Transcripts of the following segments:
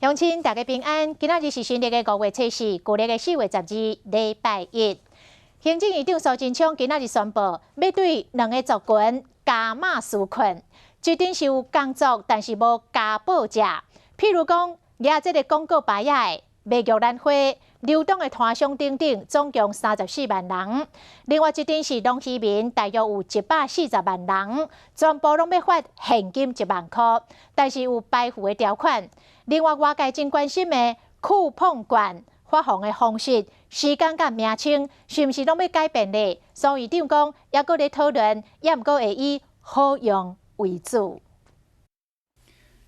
鄉親大家平安，今仔日是新曆的5月初4，舊曆的4月12，禮拜一。行政院長蘇貞昌今仔日宣布，欲對兩个族群加碼紓困。一陣是有工作，但是無加保者，譬如講，舉這个廣告牌仔的賣玉蘭花、流動的攤商等等，總共34萬人。另外一陣是農漁民，大約有140萬人，全部攏欲發現金1萬箍，但是有排付的條款。另外，外界真關心的酷碰券發放的方式、時間佮名稱，是毋是攏欲改變咧？蘇院長講，猶閣咧討論，猶毋過會以好用為主。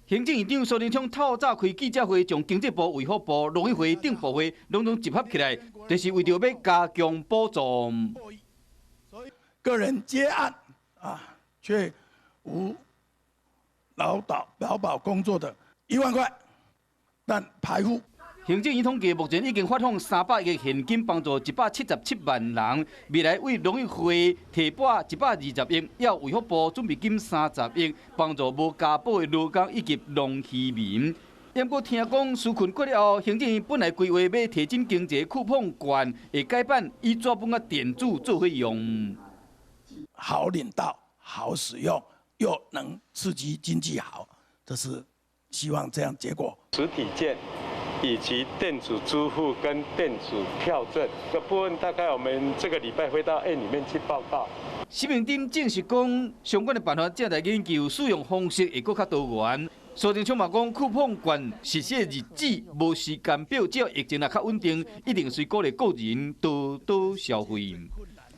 行政院長蘇貞昌透早開記者會，將經濟部、衛福部、農委會等部會攏總集合起來，就是為著欲加強補助。個人接案啊，卻無勞保勞保工作的1萬塊。但排付。行政院統計，目前已經發放300億現金，幫助177萬人。未來為農委會提撥120億，猶衛福部準備金30億，幫助無加保的勞工以及農漁民。不過聽講紓困過了後，行政院本來規劃欲提振經濟酷碰券，會改版以紙本佮電子做伙用。好領到，好使用，又能刺激經濟好，這是希望這樣結果。實體券以及電子支付跟電子票證這部分，大概我們這個禮拜會到院裡面去報告。沈榮津證實講，相關的辦法正在研究，使用方式會閣較多元。蘇貞昌嘛講，酷碰券實施日子無時間表，只要疫情若較穩定，一定隨鼓勵個人多多消費。